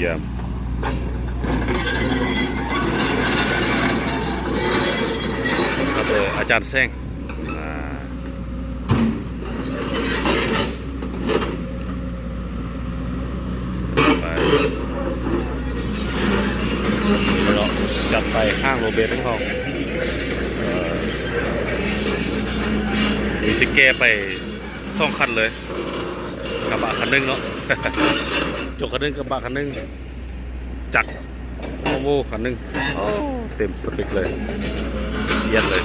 ຢ້ຽມ ມາເປີດອາຈານແຊງ ອ່າ ໄປເນາະ ຈັດໄປຫ້າງໂລເບດຂອງເຮົາ ເອີ ມີຊິແກ່ໄປສອງຄັນເລີຍ ກະບະຄັນໜຶ່ງເນາະ ຈົກຄັນໜຶ່ງ ກະບະຄັນໜຶ່ງ ຈັກ ໂວໂວຄັນໜຶ່ງ ໂອ້ ເຕັມສະເປັກເລີຍ ວຽດເລີຍ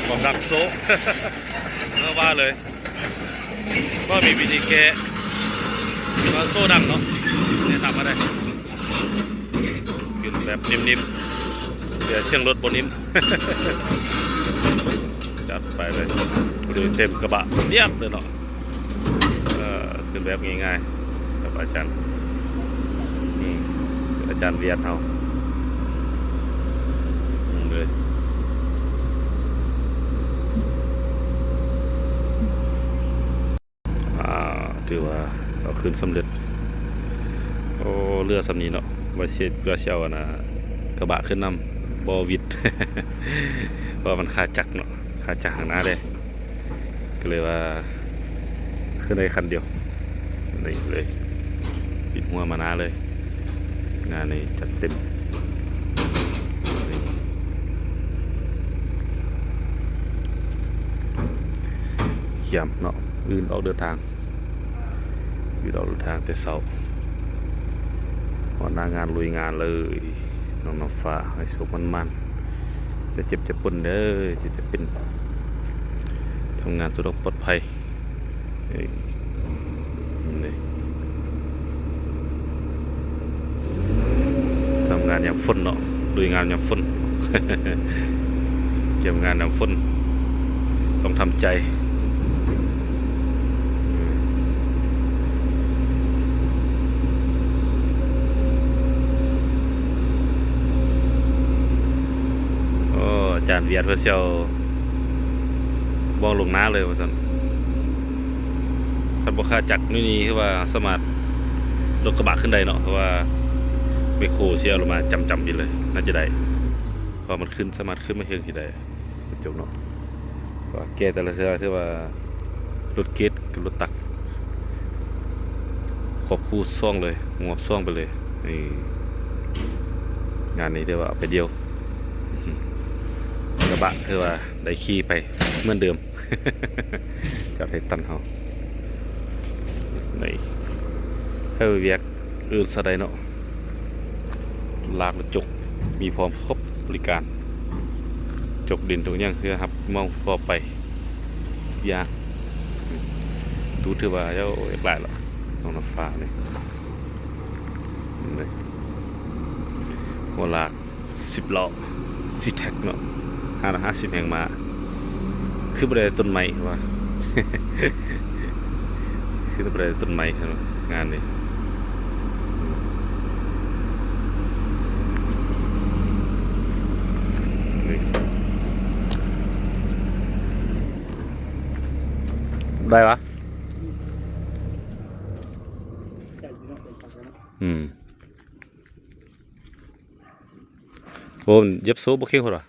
ຄວາມດັງໂຊ ເອີ ວ່າເລີຍ ກໍມີວິທີແກ້ ກໍໂຊດັງເນາະ ແນະນຳມາໄດ້ ຂຶ້ນແບບນິ້ມໆ ແຕ່ສຽງລົດບໍ່ນິ້ມ ຈັດໄປເລີຍ ເຕັມກະບະ ວຽບເລີຍເນາະ ເອີ ຂຶ້ນແບບງ່າຍໆ ກັບອາຈານ ນີ້ ອາຈານວຽດເຮົາ ເບິ່ງເລີຍ ອ່າ ຖືວ່າເອົາຂຶ້ນສຳເລັດ ໂອ້ ເຫຼືອສ່ຳນີ້ເນາະ ວ່າຊິ ວ່າຊິເອົາອັນນ່າ ກະບະຂຶ້ນນຳ ບໍ່ຫວິດ ເພາະວ່າມັນຄາຈັກເນາະ ຄາຈັກຂ້າງໜ້າເດ້ ກໍເລີຍວ່າ ຄືໄດ້ຄັນດຽວ ນີ້ເລີຍ ປິດຫົວມາໜ້າເລີຍ ງານນີ້ຈັດເຕັມ ກຽມເນາະ ອື່ນອອກເດີນທາງ ອື່ນອອກເດີນທາງແຕ່ເຊົ້າ ຮອດໜ້າງານລຸຍງານເລີຍ ນ້ອງນ້ຳຟ້າ ໃຫ້ໂຊກໝານໆ ຢ່າເຈັບຢ່າປົນເດີ ເຈັບຢ່າເປັນ ທຳງານສະດວກປອດໄພ ເອີ ນີ້ ທຳງານຍາມຝົນເນາະ ລຸຍງານຍາມຝົນ ກຽມງານຍາມຝົນ ຕ້ອງທຳໃຈ ໂອ້ ອາຈານວຽດເພິ່ນຊິເອົາ ວອງລົງນາເລີຍວ່າຊັ້ນ ຄັນບໍ່ຄາຈັກນີ້ ຄືວ່າສາມາດລົດກະບະຂຶ້ນໄດ້ເນາະ ເພາະວ່າແມັກໂຄຊິເອົາລົງມາຈຳໆ ຢູ່ເລີຍ ໜ້າຈະໄດ້ ເພາະມັນຂຶ້ນ ສາມາດຂຶ້ນມາເທິງພີ້ໄດ້ ຈົບເນາະ ເພາະວ່າແກ່ແຕ່ລະເທື່ອ ຖືວ່າລົດເກດກັບລົດຕັກ ຄວບຄູ່ຊ່ອງເລີຍ ງວບຊ່ອງໄປເລີຍ ນີ້ ງານນີ້ຖືວ່າເອົາໄປດ່ຽວ ກະບະຖືວ່າ ໄດ້ຂີ່ໄປເໝືອນເດີມ ຈັດໃຫ້ຕັນເຮົາ ນີ້ ເຮັດວຽກອື່ນຊະໄດ້ເນາະ ລາກລົດຈົກ ມີພ້ອມຄົບບໍລິການ ຈົກດິນທຸກຢ່າງ ເພື່ອຮັບເໝົາຕໍ່ໄປ ຢ່າງ ຕູດຖືວ່າ ໂອ້ ຢາກຫຼາຍລະ ນ້ອງນ້ຳຟ້ານີ້ ນີ້ ຫົວລາກ ສິບລໍ້ ຊີແທັກເນາະ ຫ້າຮ້ອຍຫ້າສິບແຮງມ້າ ຄືບໍ່ໄດ້ຕົ້ນໄມ້ວ່າ ຄືບໍ່ໄດ້ຕົ້ນໄມ້ ງານນີ້ ໄດ້ວະ ອືມ ໂອ້ ຢຽບໂສ້ບໍ່ເຄັ່ງພຸ້ນວະ.